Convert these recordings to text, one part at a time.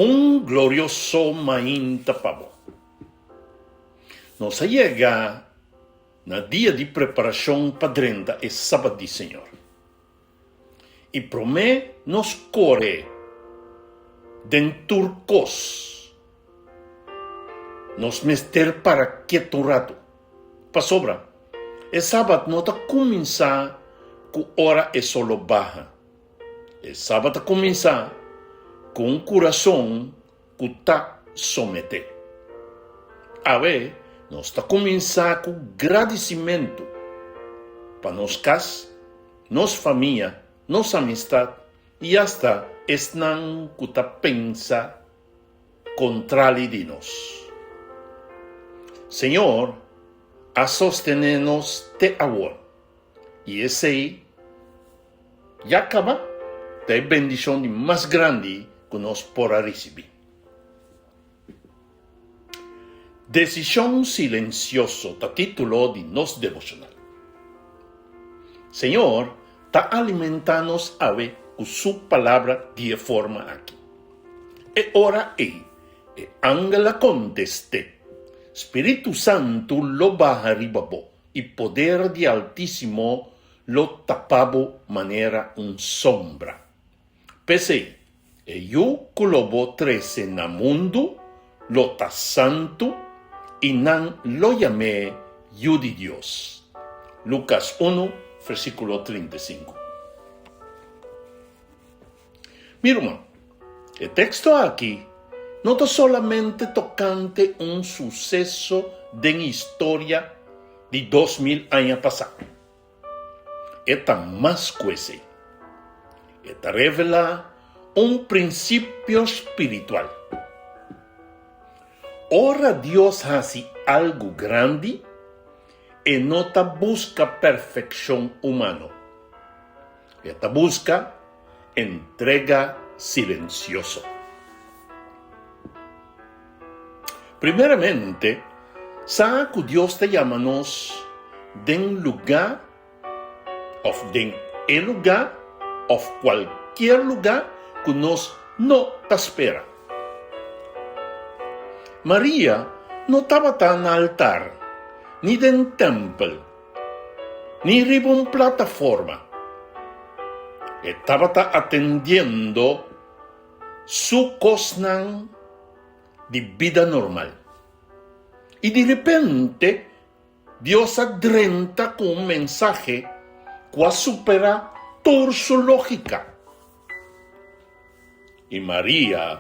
Un glorioso mainta pa bo. Nos a yega na dia di preparashon pa drenta e Sabat di Señor. I promé nos kore den tur kos, nos mester para ketu un ratu. Pasobra e Sabat no ta kuminsá ku ora e sol lo baha. E Sabat ta kuminsá ku un kurason ku ta someté. Awe nos ta kuminsá ku gradisimentu pa nos kas, nos famia, nos amistat i asta esnan ku ta pensa kontrali di nos. Señor a sostené nos te awor i esei ya kaba ta e bendishon di mas grandi ku nos por a risibí. Desishon silensioso ta título di nos devoshonal. Señor ta alimentá nos awe ku Su Palabra di e forma aki. E ora ei, e angel a kontest'é, Spiritu Santu lo baha riba bo, i poder di Altísimo lo tapa bo manera un sombra. P'esei, e yu ku lo bo trese na mundu lo ta santu i nan lo yam'é Yu di Dios. Lukas unu, versíkulo 35. Mi ruman, e teksto aki no ta solamente tokante un suseso den historia di 2000 aña pasá. E ta mas ku esei. E ta revelá un prinsipio spiritual. Ora Dios hasi algu grandi, e no ta buska perfekshon humano. E ta buska entrega silensioso. Primeramente, sa ku Dios ta yama nos den lugá òf den e lugá òf kualkier lugá ku nos no ta spera. Maria no tabata na altar, ni den tèmpel, ni riba un plataforma. E tabata atendiendo su kosnan di bida normal. I di repente Dios a drenta ku un mensahe ku a superá tur su lógika. I Maria,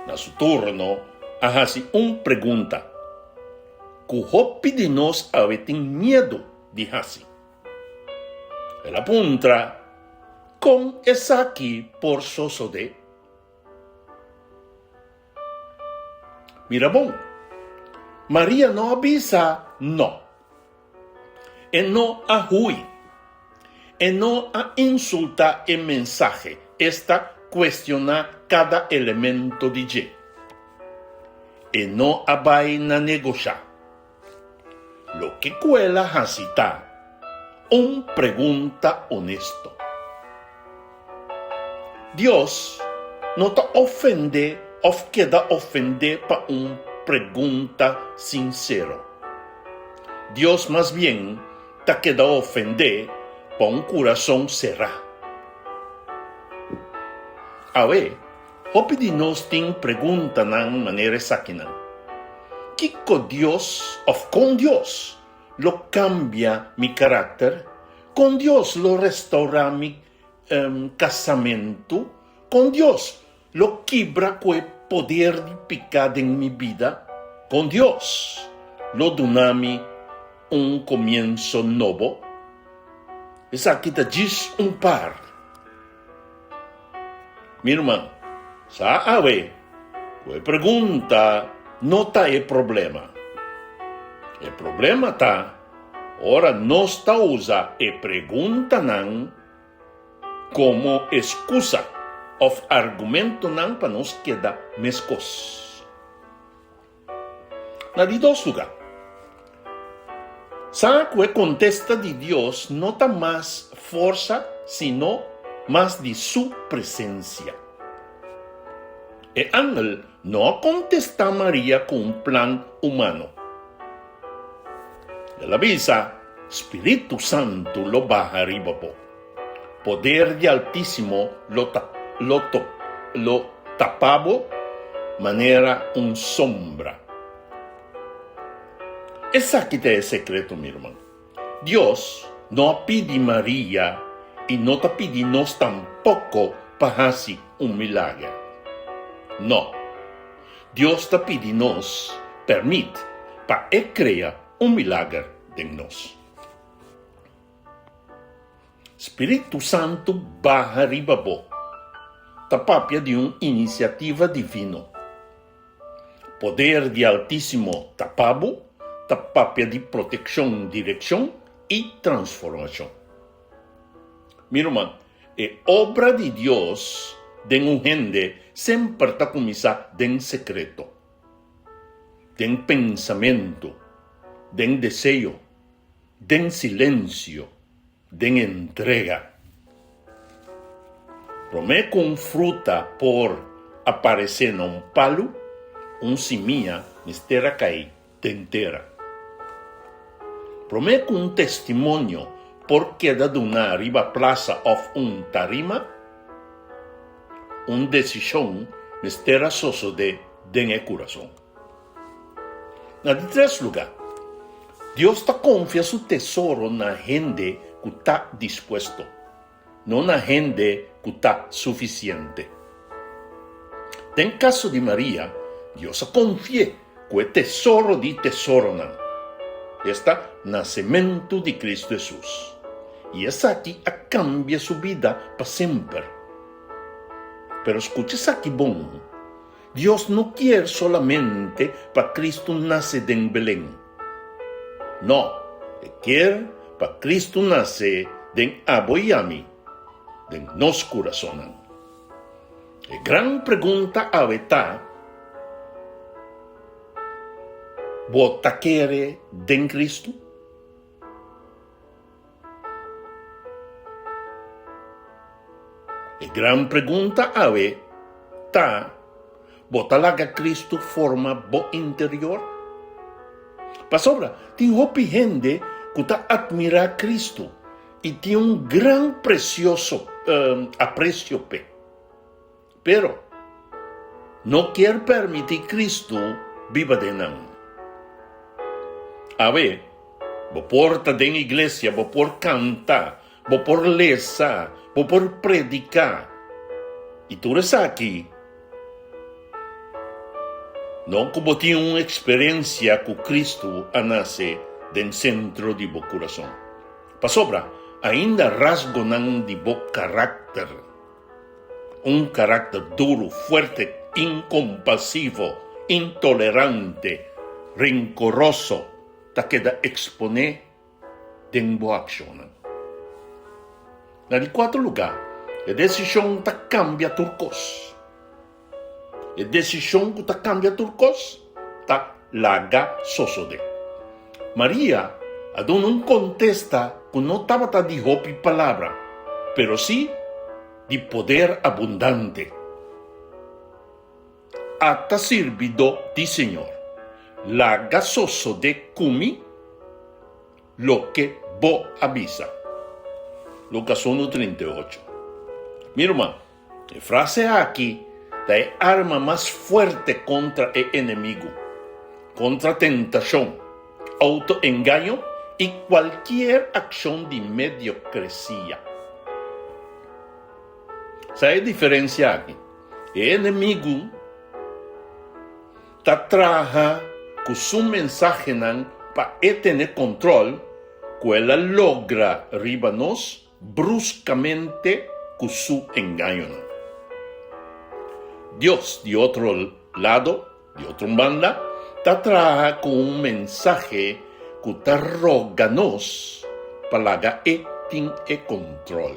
na su turno, a hasi un pregunta ku hopi di nos awe tin miedu di hasi. El a puntra, Kon esaki por sosodé? Mira bon, Maria no a bisa no. E no a hui. E no a insultá e mensahe, esta kuestioná kada elemento di dje. E no a bai na negoshá. Loke ku el a hasi ta un pregunta onesto. Dios no ta ofendé òf keda ofendé pa un pregunta sinsero. Dios mas bien ta keda ofendé pa un kurason será. Awe, hopi di nos tin preguntanan manera esakinan, Kiko Dios òf kon Dios lo kambia mi karakter? Kon Dios lo restourá mi kasamentu? Kon Dios lo kibra ku e poder di piká den mi bida? Kon Dios lo duna mi un komienso nobo? Esaki ta djis un par. Mi ruman, sa awe ku e pregunta no ta e problema. E problema ta ora nos ta usa e preguntanan komo eskusa òf argumentonan pa nos keda meskos. Na di dos lugá, sa ku e kontesta di Dios no ta mas forsa sino mas di su presensia. E angel no a kontestá Maria ku un plan humano. El a bisa, Spiritu Santu lo baha riba bo. Poder di Altísimo lo ta lo lo tapa bo manera un sombra. Esaki ta e sekreto, mi ruman. Dios no a pidi Maria i no ta pidi nos tampoko pa hasi un milager. No. Dios ta pidi nos pèrmit pa e krea un milager den nos. Spiritu Santu baha riba bo ta papia di un inisiativa divino. Poder di Altísimo ta pa bo, ta papia di protekshon, direkshon i transformashon. Mi ruman, e obra di Dios den un hende semper ta kuminsá den sekreto, den pensamentu, den deseo, den silensio. Den entrega. Promé ku un fruta por aparesé na un palu, un simia mester a kai den tera. Promé ku un testimonio por keda duná riba plasa òf un tarima, un desishon mester a sosodé den e kurason. Na di tres lugá, Dios ta konfia su tesoro na hende ku ta dispuesto, no na hende ku ta sufisiente. Den kaso di Maria, Dios a konfi'é ku e tesoro di tesoronan, esta nasementu di Kristu Hesus, i esaki a kambia su bida pa semper. Pero skucha esaki bon, Dios no kier solamente pa Cristo nace den Belén. No, e kier pa Cristo nace den abo i ami, den nos curasonnan. E gran pregunta awe ta, Bo ta kere den Cristo? E gran pregunta awe ta, Bo ta laga Cristo forma bo interior? Pasobra tin hopi hende cu ta admira Cristo y tin un gran precioso aprecio p'e. Pero, no kier permití Cristo biba den nan. Awe, bo por ta den iglesia, bo por canta, bo por lesa, bo por predica, y tur esaki no cu bo tin un experiencia cu Cristo a nace den centro di bo curason. Pasobra, ainda rasgonan di bo caracter. Un karakter duru, fuerte, inkompasivo, intolerante, renkoroso ta keda eksponé den bo akshonnan. Na di kuater lugá, e desishon ta kambia tur kos. E desishon ku ta kambia tur kos ta laga sosodé. Maria a duna un kontesta ku no tabata di hopi palabra, pero sí di poder abundante. Ata sirbidó di Señor, laga sosodé ku mi loke bo a bisa. Lukas unu 38. Mi ruman, E frase aki ta e arma mas fuerte kontra e enemigu, kontra tentashon, outoengaño i kualkier akshon di mediokresia. Sa e diferensia aki? E enemigu ta traha ku su mensahenan pa e tene kontrol ku el a logra riba nos bruskamente ku su engañonan. Dios, di otro lado, di otro banda, ta traha ku un mensahe ku ta roga nos pa laga e tin e kontrol,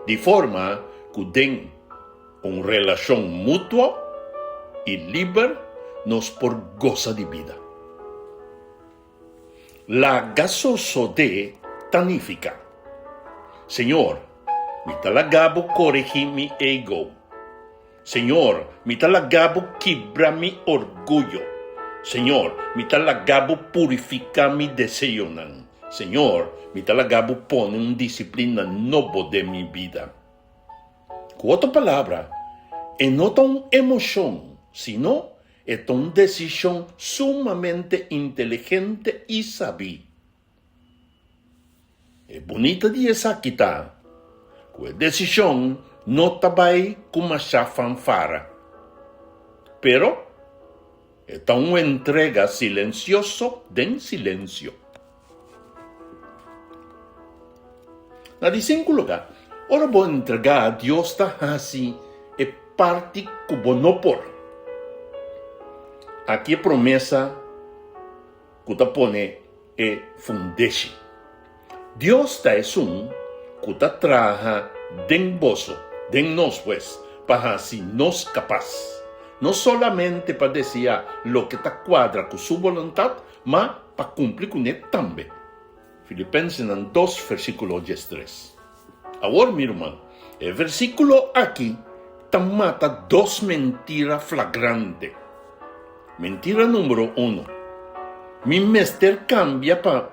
di forma ku den un relashon mutuo i liber nos por gosa di bida. Laga sosodé ta nifiká, Señor, mi ta laga bo koregí mi ego. Señor, mi ta laga bo kibra mi orguyo. Señor, mi ta laga bo purifiká mi deseonan. Señor, mi ta laga bo pone un disiplina nobo den mi bida. Ku otro palabra, e no ta un emoshon, sino e ta un desishon sumamente inteligente i sabí. E bunita di esaki ta ku e desishon no ta bai ku mashá fanfara, pero e ta un entrega silensioso den silensio. Na di sinku lugá, ora bo entregá, Dios ta hasi e parti ku bo no por. Aki e promesa ku ta pone e fundeshi. Dios ta esun ku ta traha den boso, den nos pues, pa hasi nos kapas, no solamente pa deseá loke ta kuadra ku su boluntat, ma pa kumpli kuné tambe. Filipensenan dos versíkulo diestres. Awor, mi ruman, e versíkulo aki ta mata dos mentira flagrante. Mentira número uno, Mi mester kambia pa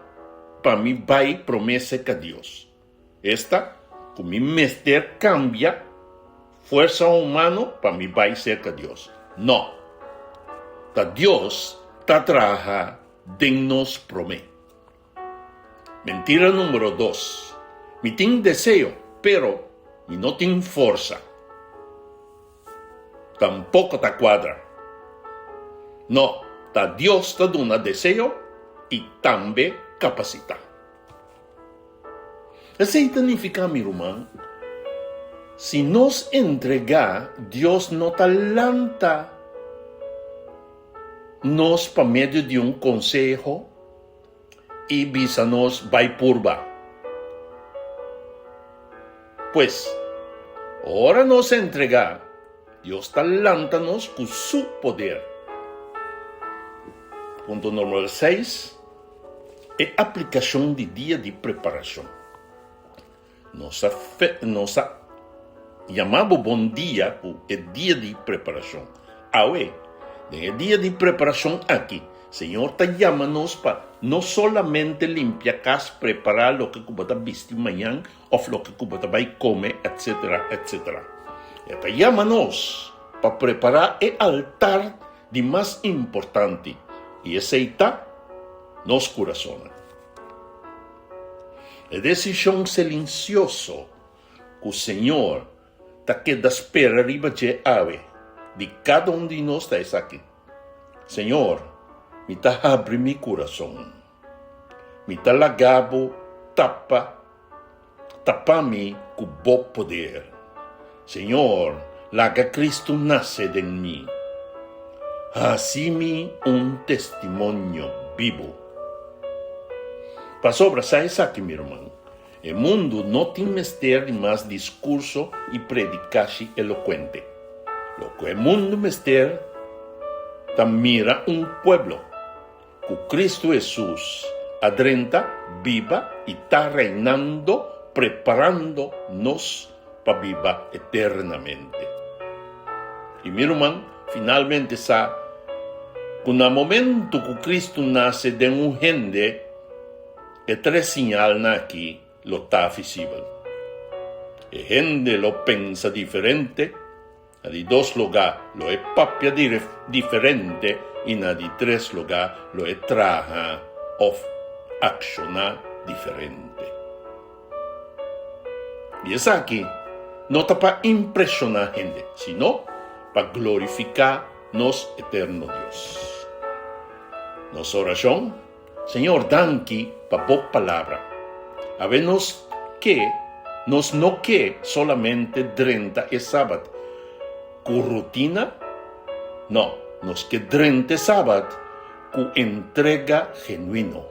pa mi bai promé serka Dios. Esta, ku mi mester kambia fuersa humano pa mi bai serka Dios. No! Ta Dios ta traha den nos promé. Mentira numero dos, Mi tin deseo, pero mi no tin forsa. Tampoco ta cuadra. No, ta Dios ta duna deseo y tambe capacita. Esey ta nifica, mi ruman, si nos entrega, Dios no ta lanta nos pa medio di un conseho i bisa nos bai purba. Pues, ora nos entregá, Dios ta lanta nos ku su poder. Punto numero seis, E aplikashon di dia di preparashon. Nos a nos a yama bo bon dia ku e dia di preparashon. Awe, den e dia di preparashon aki, Señor ta yama nos pa no solamente limpia kas, prepará loke ku bo ta bisti mañan òf loke ku bo ta bai kome, etsetera, etsetera. E ta yama nos pa prepará e altar di mas importante, i esei ta nos kurasonnan. E desishon selinsioso ku Señor ta keda spera riba dje awe di kada un di nos ta esaki, Señor, mi ta habri mi kurason. Mi ta laga bo tapa tapa mi ku bo poder. Señor, laga Kristu nase den mi. Hasi mi un testimonio bibu. Pasobra sa esaki, mi ruman, e mundu no tin mester di mas diskurso i predikashi elokuente. Loke e mundu mester ta mira un pueblo ku Kristu Hesus a drenta, biba i ta reinando, preparando nos pa biba eternamente. I mi ruman, finalmente sa ku na momentu ku Kristu nase den un hende, e tres siñalnan aki lo ta visibel. E hende lo pensa diferente, na di dos lugá lo e papia diferente i na di tres lugá lo e traha òf akshoná diferente. I esaki no ta pa impreshoná hende, sino pa glorifiká nos eterno Dios. Nos orashon, Señor, danki pa Bo Palabra. Awe nos ke, nos no ke solamente drenta e Sabat ku rutina, no, nos ke drenta e Sabat ku entrega genuino.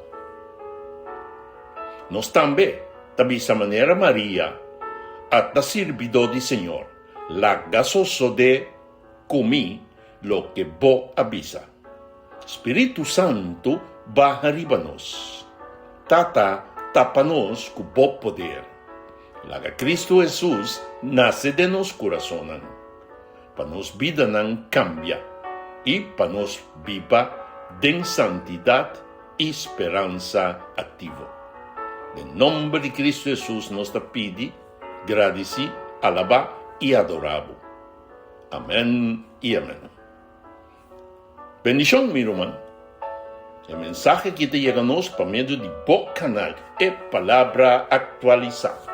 Nos tambe ta bisa manera Maria a ta sirbidó di Señor, Laga sosodé ku mi loke bo a bisa. Spiritu Santu baha riba nos. Tata tapa nos ku bo poder. Laga Kristu Hesus nase den nos kurasonnan. pa nos bidanan kambia i pa nos biba den santidat i speransa aktivo. Den nomber di Kristu Hesus nos ta pidi, gradisí, alabá i adorá Bo. Amèn i amèn. Bendishon mi ruman. E mensahe aki ta yega nos pa medio di bo kanal E Palabra Aktualisá.